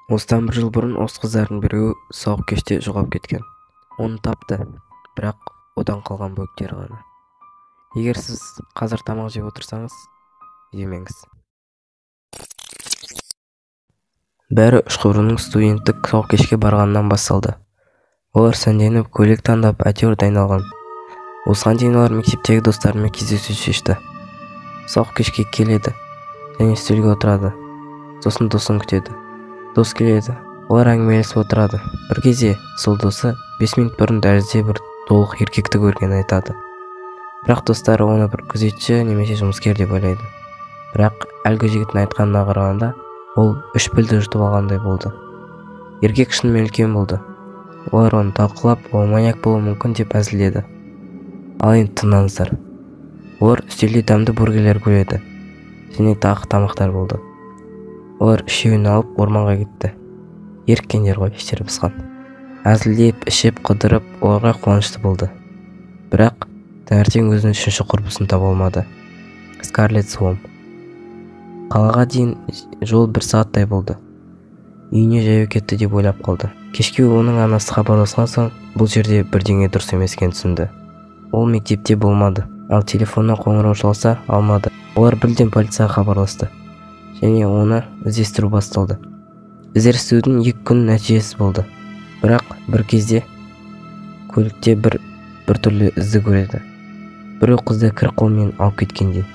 Осыдан бір жыл бұрын осы қыздардың біреуі сауық кеште жоғалып кеткен. Оны тапты, бірақ одан қалған бөліктері ғана. Егер сіз қазір тамақ жеп отырсаңыз, жемеңіз. Бәрі ұшқырының студенттік сауық кешке барғанынан басталды. Олар сәнденіп, көйлек таңдап, әйтеуір дайындалған. Осыған дейін олар мектептегі достарымен кездесуді шешті. Сауық кешке келеді және үстелге отырады. Сосын досын күтеді. Дос келеді. Олар әңгімелесіп отырады. Бір кезде сол досы 5 минут бұрын дәлізде бір толық еркекті көргенін айтады. Бірақ достары оны бір күзетші немесе жұмыскер деп ойлайды. Бірақ әлгі жігіттің айтқанына қарағанда, ол 3 пілді жұтып алғандай болды. Еркек шынымен үлкен болды. Олар оны талқылап, ол маньяк болуы мүмкін деп әзілдеді. Ал енді тыңдаңыздар. Олар үстелде дәмді бургерлер көреді және тағы тамақтар болды. Олар үшеуін алып орманға кетті. Еріккендер ғой, іштері пысқан. Әзілдеп, ішіп, қыдырып, оларға қуанышты болды. Бірақ таңертең өзінің үшінші құрбысын таба алмады. Скарлетт Суом. Қалаға дейін жол 1 сағаттай болды. Үйіне жаяу кетті деп ойлап қалды. Кешке оның анасы хабарласқан соң, бұл жерде бірдеңе дұрыс емес екенін түсінді. Ол мектепте болмады, ал телефонына қоңырау шалса алмады. Олар бірден полицияға хабарласты және оны іздестіру басталды. Іздестірудің 2 күн нәтижесі болды. Бірақ бір кезде көлікте бір түрлі ізді көреді. Біреу қызды кір қолмен алып кеткендей.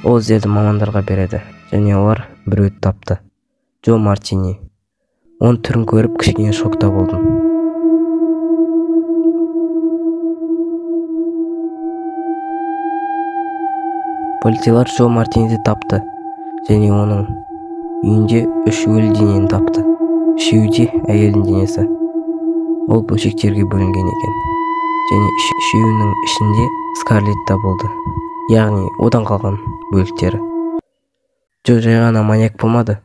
Ол іздерді мамандарға береді және олар біреуді тапты. Джо Мартини. Оның түрін көріп кішкене шокта болдым. Полицейлер Джо Мартиниді тапты және оның үйінде 3 өлі денені тапты. Үшеуі де әйелдің денесі. Ол бөлшектерге бөлінген екен. Және үшеуінің ішінде Скарлетт та болды. Яғни одан қалған бөліктері. Джо жай ғана маньяк болмады,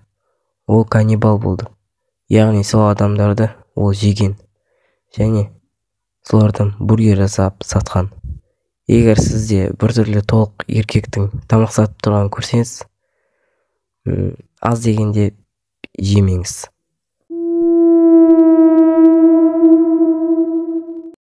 ол каннибал болды. Яғни сол адамдарды ол жеген және солардан бургер жасап сатқан. Егер сізде бір түрлі толық еркектің тамақ сатып тұрғанын көрсеңіз, аз дегенде жемеңіз.